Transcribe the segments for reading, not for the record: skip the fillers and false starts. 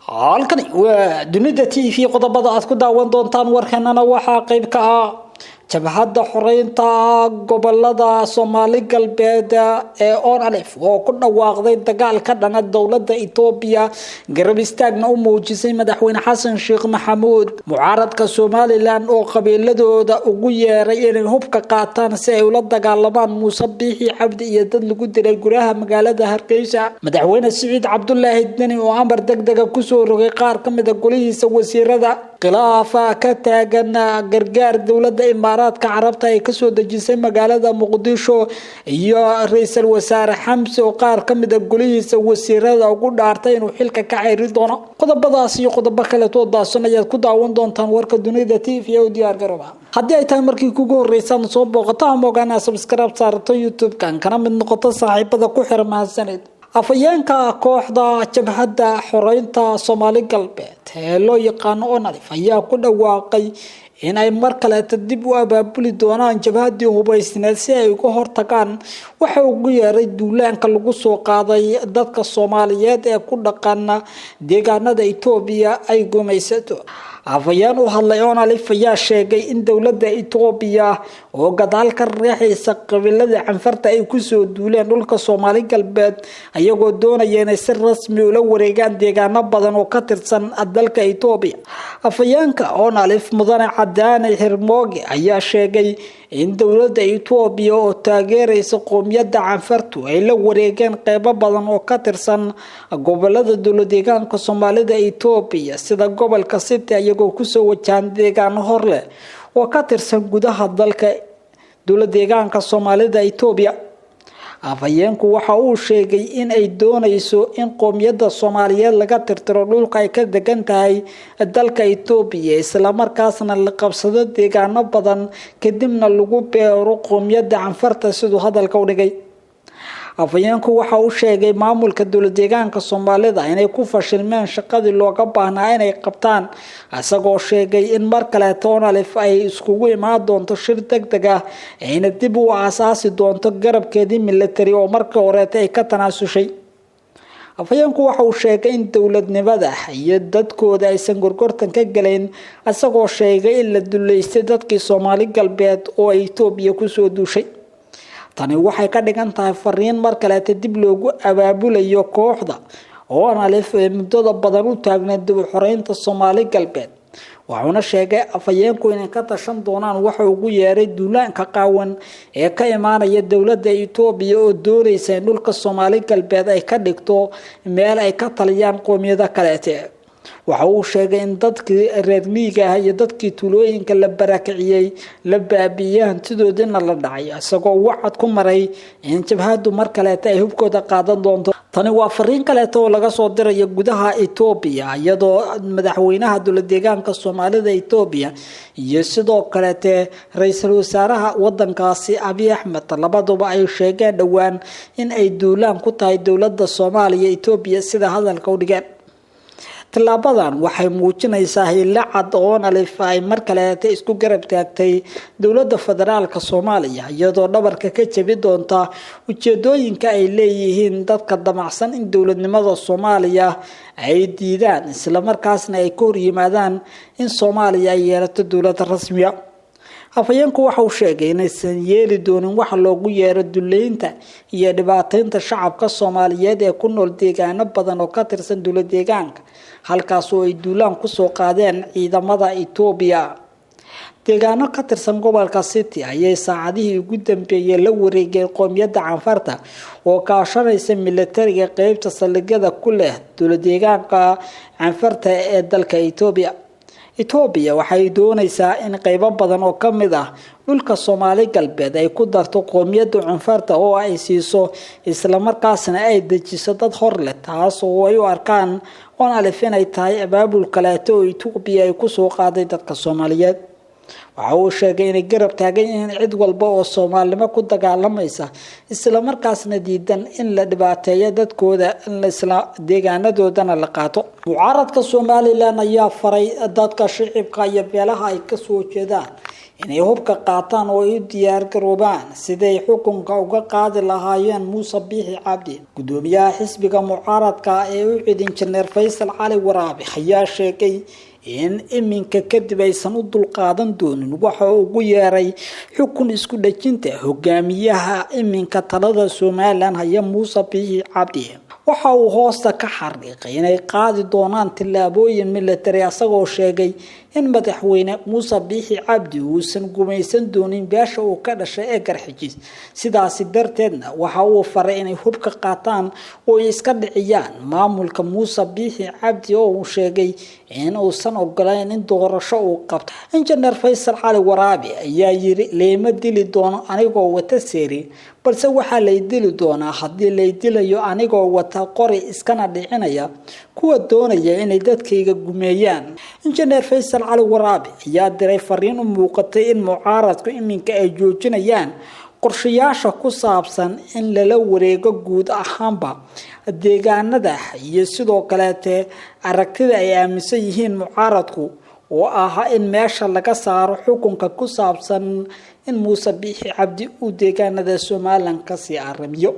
Halkani waa Dunida TV. Qodobada aad ku daawan doontaan warkeenana waxaa qeyb ka ah Jabhadda Xoreynta Gobolada Soomaali Galbeed ee ONLF oo ku dhawaaqday dagaal ka dhana dowlada Itoobiya, garab istaagna u muujisay Madaxweyne Xasan Sheekh Maxamuud. Mucaaradka Somaliland oo qabiiladooda ugu yeeray inay hubka qaataan si ay ula dagaalamaan Muuse Biixi Cabdi, iyo dad lagu dilay gudaha magaalada Hargeysa. Madaxweyne Siciid Cabdulaahi Deni oo amar degdega kusoo rogay qaar kamida golihiisa wasiirada. Khilaafa ka taagan gargaar dowlada Imaaraadka Carabta ay kasoo dejisay magaalada Muqdisho, iyo Ra-iisul Wasaare Xamse oo qaar kamida golihiisa wasiirada ugu dhaartay inuu xilka ka ceyri doono. Qodobadaas iyo qodobo kaleetoo daasan ayaad ku daawan doontaan warka Dunida TV ee u diyaar garooba. Haddii ay tahay markii kugu horreysaan soo booqato ama ogaana subscribe saarato YouTube-kan, kana mid noqoto saaxiibada ku xiran. Mahadsanid. Afhayeenka kooxda Jabhadda Xoreynta Soomaali Galbeed ee loo yaqaano ONLF ayaa ku dhawaaqay in ay mar kaleeta dib u abaabuli doonaan jabhaddii hubaysneed si ay uga hortagaan waxa ugu yeeray duulaanka lagu soo qaaday dadka Soomaaliyeed ee ku dhaqan deegaanada Itoobiya ay gumaysato. Afhayeen u hadlay ONLF ayaa sheegay in dowlada Itoobiya oo gadaal ka riixaysa qabiilada Canfarta ay kusoo duuleen dhulka Soomaali Galbeed, iyagoo doonaya inay si rasmi ula wareegaan deegaano badan oo ka tirsan dalka Itoobiya. Afhayeenka ONLF, Mudane Cadaane Xirmooge, ayaa sheegay in dowlada Itoobiya oo taageeraysa qoomiyada Canfartu ay la wareegeen qeybo badan oo ka tirsan gobolada dowladeegaanka Soomaalida Itoobiya, sida gobolka City, iyagoo kusoo wajahan deegaano hor leh oo ka tirsan gudaha dalka dowladeegaanka Soomaalida Itoobiya. Afhayeenku waxa uu sheegay in ay doonayso in qoomiyadda Soomaaliyeed laga tirtiro dhulka ay ka degan tahay dalka Itoobiya, islamarkaasna la qabsado deegaano badan, kadibna lagu beero qoomiyadda Canfarta, siduu hadalka u dhigay. Afhayeenku waxa uu sheegay maamulka dowladeegaanka Soomaalida inay ku fashilmeen shaqadii looga baahnaa inay qabtaan, isagoo sheegay in mar kaleeto ONLF ay iskugu imaan doonto shir deg deg ah, ayna dib u aasaasi doonto garabkeedii military oo markii horeeta ay ka tanaasushay. Afhayeenku waxa uu sheegay in dowladnimada iyo dadkooda aysan gorgortan ka galayn, isagoo sheegay in la duleystay dadkii Soomaali Galbeed oo ay Itoobiya kusoo duushay. Tani waxay ka dhigan tahay fariin mar kaleeta dib loogu abaabulayo kooxda ONLF ee muddada badan u taagneed dib u xoreynta Soomaali Galbeed. Wuxuuna sheegay afhayeenku inay ka tashan doonaan waxa ugu yeeray duulaanka qaawan ee ka imaanaya dowlada Itoobiya oo doonaysa in dhulka Soomaali Galbeed ay ka dhigto meel ay ka taliyaan qoomiyado kaleete. Waxa uu sheegay in dadkii reer miyiga ah iyo dadkii tuulooyinka la barakiciyey, la baabiiyey, hantidoodiina la dhacay, isagoo wacad ku maray in jabhaddu mar kaleeta ay hubkooda qaadan doonto. Tani waa fariin kaleeto oo laga soo dirayo gudaha Itoobiya, iyadoo madaxweynaha dowladeegaanka Soomaalida Itoobiya iyo sidoo kaleete ra-iisul wasaaraha wadankaasi Abiy Axmed labaduba ay sheegeen dhowaan in ay duulaan ku tahay dowlada Soomaaliya Itoobiya, sida hadalka u dhigeen. Tallaabadan waxay muujinaysaa hilo cad oo ONLF ay mar kaleeta isku garab taagtay dowlada federaalka Soomaaliya, iyadoo dhabarka ka jabi doonta ujeedooyinka ay leeyihiin dadka damacsan in dowladnimada Soomaaliya ay diidaan, islamarkaasna ay ka horyimaadaan in Soomaaliya ay yeelato dowlad rasmiya. Afhayeenku waxa uu sheegay inaysan yeeli doonin waxa loogu yeero duleynta iyo dhibaateynta shacabka Soomaaliyeed ee ku nool deegaano badan oo ka tirsan dowlad deegaanka, halkaas oo ay duulaan kusoo qaadeen ciidamada Itoobiya. Deegaano ka tirsan gobolka City ayay saacadihii ugu dambeeyay la wareegeen qoomiyadda Canfarta oo kaashanaysa militariga qeybta saldhigyada ku leh dowladeegaanka Canfarta ee dalka Itoobiya. Itoobiya waxay doonaysaa in qeybo badan oo ka mid ah dhulka Soomaali Galbeed ay ku darto qoomiyadda Canfarta oo ay siiso, islamarkaasna ay dejiso dad hor leh, taas oo ay u arkaan ONLF inay tahay abaabul kaleeto oo Itoobiya ay kusoo qaaday dadka Soomaaliyeed. Waxa uu sheegay inay garab taagan yihiin cid walba oo Soomaalnimo ku dagaalamaysa, islamarkaasna diidan in la dhibaateeyo dadkooda, in isla deegaanadoodana la qaato. Mucaaradka Somaliland ayaa faray dadka shicibka iyo beelaha ay kasoo jeedaan Inay hubka qaataan oo ay u diyaargaroobaan siday xukunka uga qaadi lahaayeen Muuse Biixi Cabdi. Gudoomiyaha xisbiga mucaaradka ee UCID, Injineer Faysal Cali Waraabe, ayaa sheegay in iminka kadib aysan u dulqaadan doonin waxa ugu yeeray xukun isku dhejinta hogaamiyaha iminka talada Somaliland haya, Muuse Biixi Cabdi. Waxa uu hoosta ka xariiqay inay qaadi doonaan tillaabooyin military, asagoo sheegay in Madaxweyne Muuse Biixi Cabdi uusan gumaysan doonin beesha uu ka dhashay ee Garxijis. Sidaasi darteedna waxa uu faray inay hubka qaataan oo ay iska dhiciyaan maamulka Muuse Biixi Cabdi, oo uu sheegay in uusan ogolayn in doorasho uu qabto. Injineer Faysal Cali Waraabi ayaa yiri: "Leema dili doono anigoo wata seeri, balse waxaa lay dili doonaa haddii lay dilayo anigoo wata qori, iskana dhicinaya kuwa doonaya inay dadkayga gumeeyaan." Injineer Faysal Cali Waraabi ayaa diray fariin u muuqatay in mucaaradku iminka ay joojinayaan qorshayaasha ku saabsan in lala wareego guud ahaanba deegaanada, iyo sidoo kaleete aragtida ay aaminsan yihiin mucaaradku oo ah in meesha laga saaro xukunka ku saabsan in Muuse Biixi Cabdi uu deegaanada Somaliland kasii aramiyo.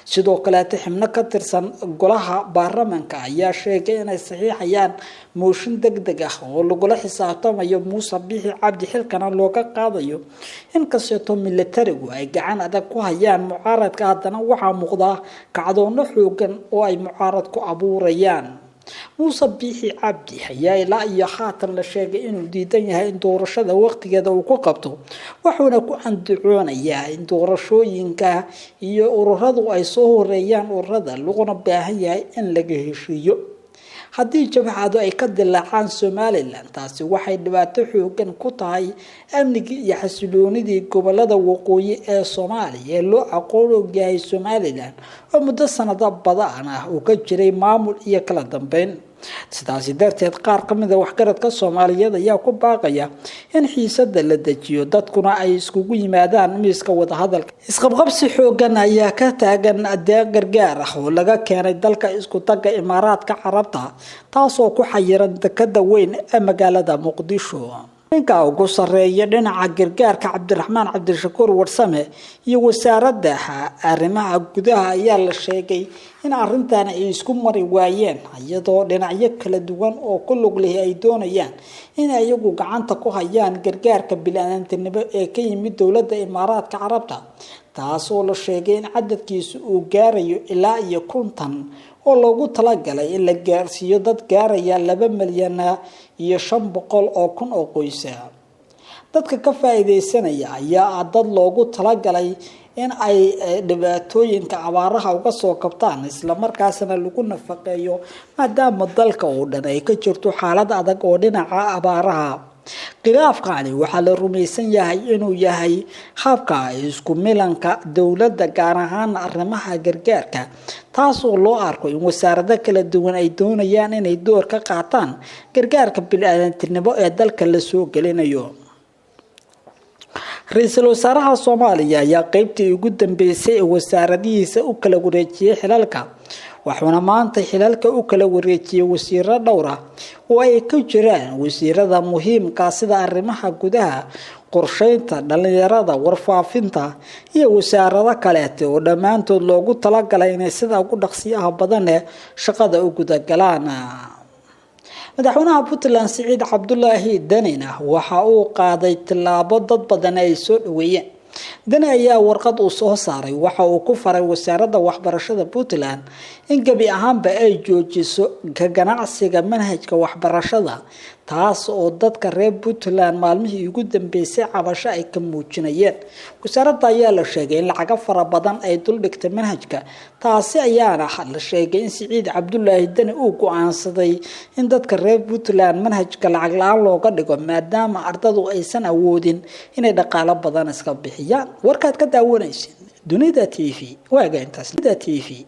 Sidoo kaleete, xubno ka tirsan golaha baarlamanka ayaa sheegay inay saxiixayaan mooshin deg deg ah oo lagula xisaabtamayo Muuse Biixi Cabdi, xilkana looga qaadayo. Inkasteeto militarigu ay gacan adag ku hayaan mucaaradka, haddana waxaa muuqdaa kacdoono xoogan oo ay mucaaradku abuurayaan. Muuse Biixi Cabdi ayaa ilaa iyo haatan la sheegay inuu diidan yahay in doorashada waqtigeeda uu ku qabto, wuxuuna ku andacoonayaa in doorashooyinka iyo ururadu ay soo horeeyaan ururada, laguna baahan yahay in laga heshiiyo. Haddii jabhadu ay ka dilaacaan Somaliland, taasi waxay dhibaato xoogan ku tahay amnigii iyo xasiloonidii gobolada waqooyi ee Soomaaliya ee loo aqoon ogyahay Somaliland, oo muddo sanado badan ah uu ka jiray maamul iyo kala dambeyn. Sidaasi darteed, qaar ka mid a waxgaradka Soomaaliyeed ayaa ku baaqaya in xiisada la dejiyo, dadkuna ay iskugu yimaadaan miiska wadahadalka. Isqabqabsi xoogan ayaa ka taagan deeq gargaar ah oo laga keenay dalka Isku Tagga Imaaraadka Carabta, taasoo ku xayiran dekada weyn ee magaalada Muqdisho. Ninka ugu sareeya dhinaca gargaarka, Cabdiraxmaan Cabdishakuur Warsame, iyo Wasaaradda Arrimaha Gudaha ayaa la sheegay in arrintan ay isku mari waayeen, iyadoo dhinacyo kala duwan oo ku lug leh ay doonayaan in iyagu gacanta ku hayaan gargaarka bini-aadantinimo ee ka yimid dowladda Imaaraadka Carabta, taas oo la sheegay in cadadkiisu uu gaarayo ilaa iyo 1000, oo loogu talagalay in la gaarsiiyo dad gaaraya 2,500,000 oo qoysa. Dadka ka faa-iideysanaya ayaa ah dad loogu talagalay in ay dhibaatooyinka abaaraha uga soo kabtaan, islamarkaasna lagu nafaqeeyo, maadaama dalka oo dhan ay ka jirto xaalad adag oo dhinaca abaaraha. Khilaafkani waxaa la rumaysan yahay inuu yahay habka isku milanka dowladda, gaar ahaan arrimaha gargaarka, taasoo loo arko in wasaarado kala duwan ay doonayaan inay door ka qaataan gargaarka bini-aadantinimo ee dalka lasoo gelinayo. Ra-iisul wasaaraha Soomaaliya ayaa qeybtii ugu dambeysay ee wasaaradihiisa u kala wareejiyey xilalka, wuxuuna maanta xilalka u kala wareejiyey wasiiro dhowr ah oo ay ku jiraan wasiirada muhiimka sida arrimaha gudaha, qorsheynta, dhalinyarada, warfaafinta iyo wasaarado kaleete, oo dhammaantood loogu talagalay inay sida ugu dhaqsiyaha badaneh shaqada u gudagalaan. Madaxweynaha Puntland, Siciid Cabdulaahi Danina, waxa uu qaaday tillaabo dad badan ay soo dhaweeyeen. Dani ayaa warqad uu soo saaray waxa uu ku faray Wasaaradda Waxbarashada Puntland in gebi ahaanba ay joojiso ka ganacsiga manhajka waxbarashada, taas oo dadka reer Puntland maalmihii ugu dambeysay cabasho ay ka muujinayeen. Wasaaradda ayaa la sheegay in lacago fara badan ay duldhigtay manhajka, taasi ayaana la sheegay in Siciid Cabdulaahi Dani uu go-aansaday in dadka reer Puntland manhajka lacag la-aan looga dhigo, maadaama ardadu aysan awoodin inay dhaqaalo badan iska bixiyaan. Warkaad ka daawanaysin Dunida TV waaga intaas TV.